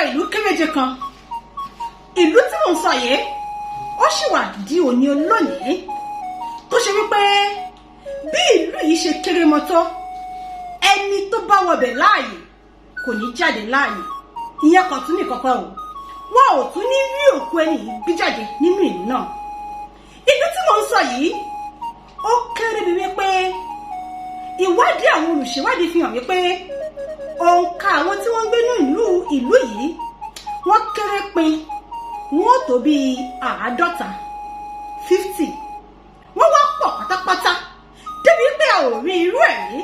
Ìlú kéréje kan, ìlú tí mò ń sọ yìí, ó sì wà di òní olónìí, tó ṣe wípé bí ìlú yìí ṣe kéré mọ́tọ́, ẹni tó bá wọbẹ̀ láàyè kò ní jáde láàyè. Ìyẹn kan tún ní kọ́kọ́ o, wọn ò tún ní rí òkú ẹni yìí gbé jáde nínú ìlú náà. Ìlú tí mò ń sọ yìí, ó kéré bíi wípé ìwádìí àwọn olùṣèwádìí fi hàn wípé òǹkà àwọn tí wọ́n ń gbé ní ìlú yìí, wọ́n kéré pin, wọ́n ó tó bíi 50, 50. Wọ́n wá pọ̀ pátápátá débi pé a ò rí irú ẹ̀ rí,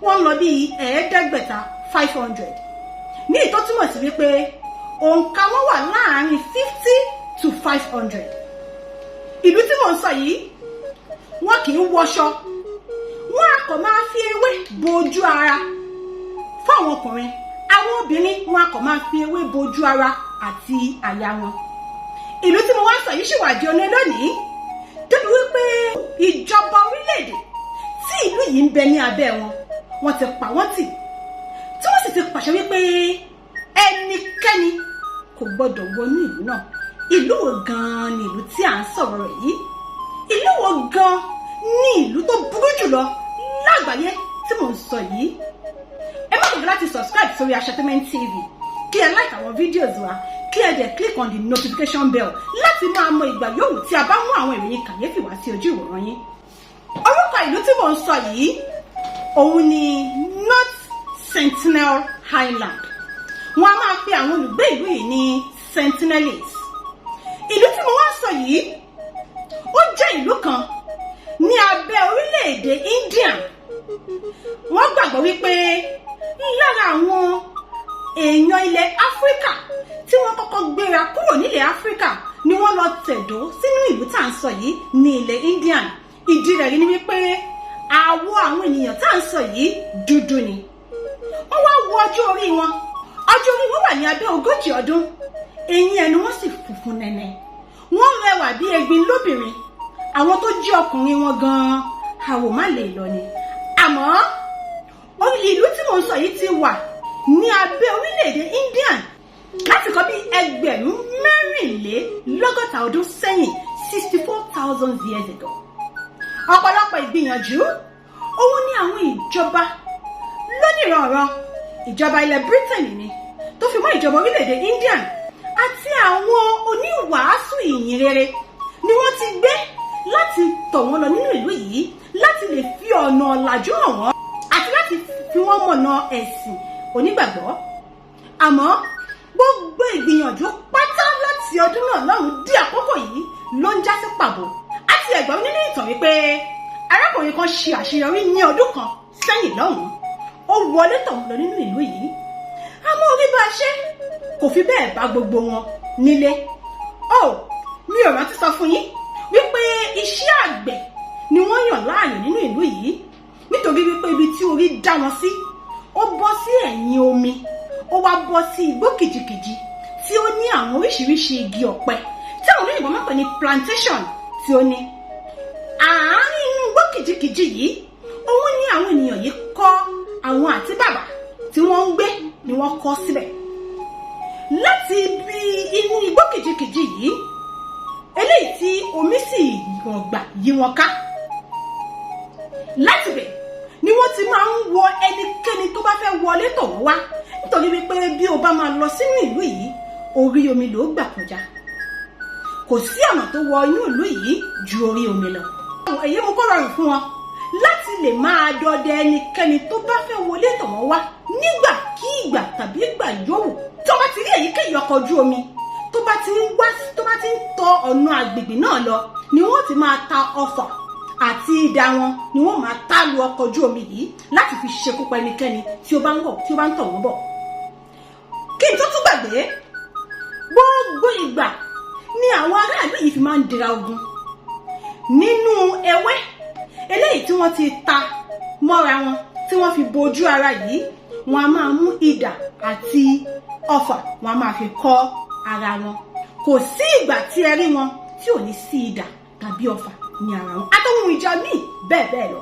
wọ́n lọ bíi 500, 500, ní ìtọ́ túmọ̀ sí wípé òǹkà wọn wà láàárín 50 to 500. Ìlú tí mò ń sọ yìí, wọn kì í wọṣọ, wọn a kò máa fi ewé bojú ara fún àwọn ọkùnrin. Àwọn obìnrin, wọn a kò máa fi ewé bojú ara àti àyà wọn. Ìlú tí mo wá sọ yìí ṣì wà di ọ̀nà lónìí, débi wípé ìjọba orílẹ̀-èdè tí ìlú yìí ń bẹ ní abẹ́ wọn, wọ́n ti pa wọ́n tì, tí wọ́n sì ti pàṣẹ wípé ẹnikẹ́ni kò gbọ́dọ̀ wọnú ìlú náà. Ìlú wo gan-an ni ìlú tí à ń sọ̀rọ̀ rẹ̀ yìí? Ìlú wo gan-an ni ìlú tó burú jùlọ lágbàáyé tí mò ń sọ yìí? Ẹ má gbàgbé láti subscribe sórí Asatainment TV, kí ẹ like àwọn videos wa, kí ẹ dẹ̀ click on the notification bell láti máa mọ ìgbà yòówù tí a bá mú àwọn ìròyìn kàyéfì wá sí ojú ìwòran yín. Orúkọ ìlú tí mò ń sọ yìí, òun ni North Sentinel Island. Wọn a máa pe àwọn olùgbé ìlú yìí ní Sentinelese. Ìlú tí mo wá ń sọ yìí, ó jẹ́ ìlú kan ní abẹ́ orílẹ̀-èdè India. Wọ́n gbàgbọ́ wípé lára àwọn èèyàn ilẹ̀ Áfíríkà tí wọ́n kọ́kọ́ gbéra kúrò nílẹ̀ Áfíríkà ni wọ́n lọ tẹ̀dó sínú ìlú tá à ń sọ yìí ní ilẹ̀ Indian. Ìdí rẹ̀ ni wípé àwọ̀ àwọn ènìyàn tá à ń sọ yìí dúdú ni. Wọ́n wá wo ọjọ́ orí wọn, ọjọ́ orí wọn wà ní abẹ́ 40 ọdún. Eyín ẹnu wọn sì funfun nẹ́nẹ́, wọ́n rẹwà bí egbin lóbìnrin. Àwọn tó jí ọkùnrin wọn gan-an, àwò má lè lọ ni. Àmọ́ ìlú tí mò ń sọ yìí ti wà ní abẹ́ orílẹ̀-èdè Indian láti kọ́ bí 64,000 ọdún sẹ́yìn, 64,000 years ago. Ọ̀pọ̀lọpọ̀ ìgbìyànjú òun ní àwọn ìjọba lónìrànràn, ìjọba ilẹ̀ Britain ni, tó fi mọ́ ìjọba orílẹ̀-èdè Indian àti àwọn oníwàásù ìyìn rere ni wọ́n ti gbé láti tọ̀ wọ́n lọ nínú ìlú yìí, láti lè fi ọ̀nà ọ̀làjú hàn wọ́n àti láti fi wọ́n mọ̀nà ẹ̀sìn onígbàgbọ́. Àmọ́ gbogbo ìgbìyànjú pátá láti ọdún náà lọ́hùn di àkókò yìí ló ń já sí pàbó. Àti ẹ̀gbọ́n nínú ìtàn wípé arákùnrin kan ṣe àṣeyọrí ní ọdún kan sẹ́yìn lọ́hùn, ó wọlé tọ̀ wọ́n lọ nínú ìlú yìí, àmọ́ orí bá a ṣe kò fi bẹ́ẹ̀ bá gbogbo wọn nílé. Ó mi ò rántí sọ fún yín wípé iṣẹ́ àgbẹ̀ ni wọ́n yàn láàyò nínú ìlú yìí, nítorí wípé ibi tí orí dá wọn sí, ó bọ́ sí ẹ̀yìn omi, ó wá bọ́ sí igbó kìjìkìjì tí ó ní àwọn oríṣiríṣi igi ọ̀pẹ tí àwọn olóyìnbó máa ń pè ní plantation tí ó ní àárín inú igbó kìjìkìjì yìí. Òun ní àwọn ènìyàn yìí kọ́ àwọn àtíbàbà tí wọ́n ń gbé ni wọ́n kọ́ síbẹ̀. Láti ibi inú igbó kìjìkìjì yìí, eléyìí tí omi sì rọ̀gbà yí wọn ká, láti bẹ̀ ni wọ́n ti máa ń wọ ẹnikẹ́ni tó bá fẹ́ wọlé tọ̀ wọ́n wá, nítorí wípé bí o bá máa lọ sínú ìlú yìí, orí omi ló gbà kọjá. Kò sí ọ̀nà tó wọ inú ìlú yìí ju orí omi lọ. Èyí mú kó rọrùn fún wọn láti lè máa dọdẹ ẹnikẹ́ni tó bá fẹ́ wọlé tọ̀ wọ́n wá nígbàkígbà tàbí ìgbà yòówù. Tó bá ti rí èyíkéyìí ọkọ̀ ojú omi tó bá ti ń wá, tó bá ti ń tọ ọ̀nà àgbègbè náà lọ, ni wọ́n ti máa ta ọfà àti idà wọn, ni wọ́n máa tá lu ọkọ̀ ojú omi yìí láti fi ṣekú pa ẹnikẹ́ni tí ó bá ń wọ̀, tí ó bá ń tọ̀ wọ́n bọ̀. Kí n tó tún gbàgbé, gbogbo ìgbà ni àwọn aráàlú yìí fi máa ń dira ogun. Nínú ewé eléyìí tí wọ́n ti ta mọ́ra wọn, tí wọ́n fi bojú ara yìí, wọ́n a máa mú idà àti ọfà, wọ́n a máa fi kọ́ ara wọn. Kò sí ìgbà tí ẹ rí wọn tí ò ní sí idà tàbí ọfà ní ara wọn, àtàwọn ìjà míì bẹ́ẹ̀ bẹ́ẹ̀ lọ.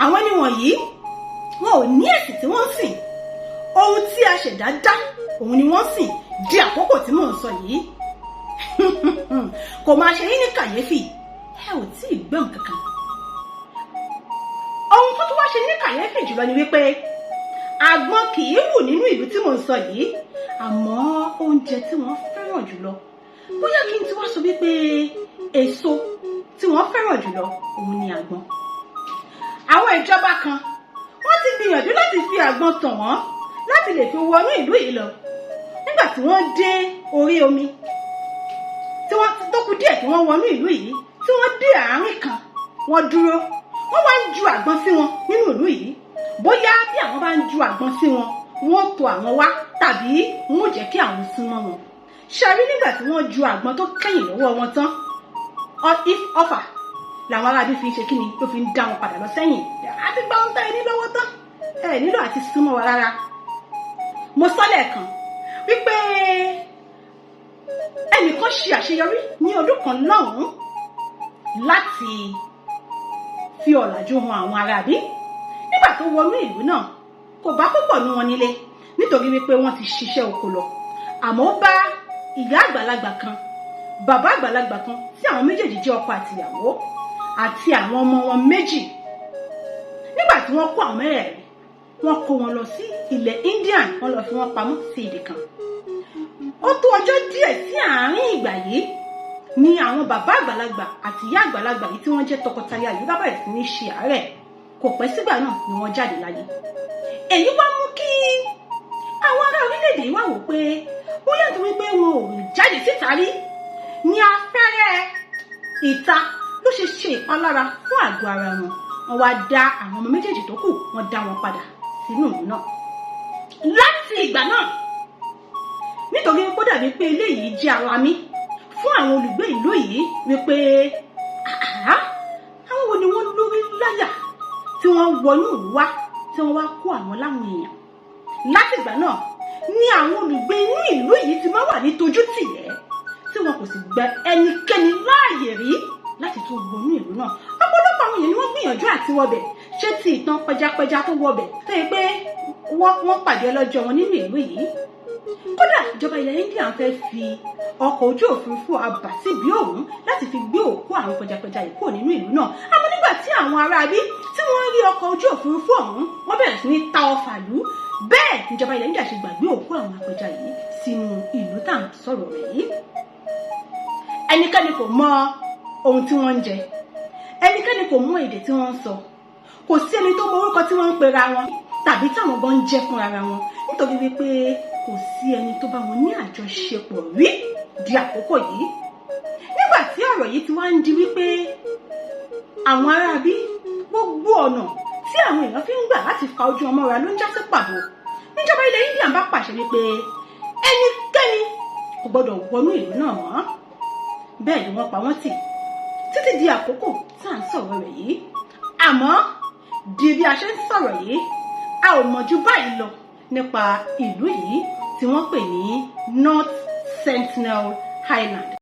Àwọn ẹni wọ̀nyí, wọn ò ní ẹ̀sìn tí wọ́n ń sìn. Ohun tí a ṣẹ̀dá dá, òun ni wọ́n sìn di àkókò tí mò ń sọ yìí. Kò máa ṣe yín ní kàyéfì? Ẹ ò tí ì gbọ́ nǹkan kan. Ohun tó tún wá ṣe ní kàyéfì jùlọ ni wípé àgbọn kì í wù nínú ìlú tí mò ń sọ yìí, àmọ́ oúnjẹ tí wọ́n fẹ́ràn jùlọ, bóyá kí n ti wá sọ wípé èso tí wọ́n fẹ́ràn jùlọ, òun ni àgbọn. Àwọn ìjọba kan, wọ́n ti gbìyànjú láti fi àgbọn tàn wọ́n láti lè fi wọnú ìlú yìí lọ. Nígbà tí wọ́n dé orí omi, tí wọ́n tó kù díẹ̀ kí wọ́n wọnú ìlú yìí, tí wọ́n dé àárín kan, wọ́n dúró, wọ́n wá ń ju àgbọn sí wọn nínú ìlú yìí. Bóyá bí àwọn bá ń ju àgbọn sí wọn, wọ́n tó àwọn wá tàbí wọ́n ò jẹ́ kí àwọn súnmọ́ wọn. Ṣàrí nígbà tí wọ́n ju àgbọn tó kẹ́yìn lọ́wọ́ wọn tán, if offer làwọn aráabí fi ń ṣe kíni ló fi ń dá wọn padà lọ sẹ́yìn. Àti gba ohun tá ẹ ní lọ́wọ́ tán, ẹ nílò àti súnmọ́ wa rárá. Mo sọ lẹ́ẹ̀kan wípé ẹnìkan ṣe àṣeyọrí ní ọdún kan lọ́hùn-ún láti fi ọ̀làjú hàn àwọn aráabí. Nígbà tó wọnú ìlú náà, kò bá púpọ̀ ní wọn nílé, nítorí wípé wọ́n ti ṣiṣẹ́ oko lọ. Àmọ́ ó bá ìyá àgbàlagbà kan, bàbá àgbàlagbà kan, tí àwọn méjèèjì jẹ́ ọkọ àtìyàwó, àti àwọn ọmọ wọn méjì. Nígbà tí wọ́n kó àwọn mẹ́rẹ̀ẹ̀rin, wọ́n kó wọn lọ sí ilẹ̀ Indian, wọ́n lọ fi wọ́n pamọ́ sí ibì kan. Ó tó ọjọ́ díẹ̀ sí àárín ìgbà yìí ni àwọn bàbá àgbàlagbà àti ìyá àgbàlagbà yìí, tí wọ́n jẹ́ tọkọtaya yìí, bá bẹ̀rẹ̀ sí ní ṣe àárẹ̀. Kò pẹ́ sígbà náà ni wọ́n jáde láyé. Èyí wá mú kí àwọn ará orílẹ̀-èdè yìí wá wò pé bóyá nítorí pé wọn ò jáde síta rí ní afẹ́rẹ́ ìta ló ṣe ṣe ìpalára fún àgọ́ ara wọn. Wọ́n wá dá àwọn ọmọ méjèèjì tó kù, wọ́n dá wọn padà sínú ìlú náà. Láti ìgbà náà, nítorí ó dàbí pé eléyìí jẹ́ ara mi fún àwọn olùgbé ìlú yìí wípé àwọn wo ni wọ́n lórí láyà tí wọ́n wọnú ìlú wá, tí wọ́n wá kó àwọn láwọn èèyàn. Látìgbà náà ni àwọn olùgbé inú ìlú yìí ti máa wà ní tójú tìyẹ́, tí wọn kò sì gba ẹnikẹ́ni láàyè rí láti tún wọnú ìlú náà. Ọ̀pọ̀lọpọ̀ àwọn èèyàn ni wọ́n gbìyànjú àti wọbẹ̀. Ṣé ti ìtàn pẹjapẹja tó wọbẹ̀ tó yẹ pé wọ́n pàdé ọlọ́jọ́ wọn nínú ìlú yìí? Kódà, ìjọba ilẹ̀ India ń fẹ́ fi ọkọ̀ ojú òfurufú abàsíbí òun láti fi gbé òkú àwọn pẹjapẹja yìí kúrò nínú ìlú náà. Àmọ́ nígbà tí àwọn aráabí tí wọ́n rí ọkọ̀ ojú òfurufú ọ̀hún, wọ́n bẹ̀rẹ̀ sí ní ta ọfà lù. Bẹ́ẹ̀ ìjọba ilẹ̀ India ṣe gbàgbé òkú àwọn apẹja yìí sínú ìlú tá à ń sọ̀rọ̀ rẹ̀ yìí. Ẹnikẹ́ni kò mọ ohun tí wọ́n ń jẹ, ẹnikẹ́ni kò mọ èdè tí wọ́n ń sọ, kò sí ẹni tó mọ orúkọ tí wọ́n ń pera wọn tàbí táwọn gan ń jẹ́ fúnra wọn, nítorí wípé kò sí ẹni tó bá wọn ní àjọṣepọ̀ rí di àkókò yìí. Nígbà tí ọ̀rọ̀ yìí ti wá ń di wípé àwọn aráabí, gbogbo ọ̀nà tí àwọn èèyàn fi ń gbà láti fa ojú ọmọ ra ló ń já sí pàbó, níjọba ilẹ̀ India bá pàṣẹ wípé ẹnikẹ́ni kò gbọdọ̀ wọnú ìlú náà mọ́. Bẹ́ẹ̀ ni wọ́n pa wọ́n tì títí di àkókò tá à ń sọ̀rọ̀ rẹ̀ yìí. Àmọ́ di bí a ṣe ń sọ̀rọ̀ yìí, a ò mọ̀ ju báyìí lọ nípa ìlú yìí tí wọ́n pè ní North Sentinel Island.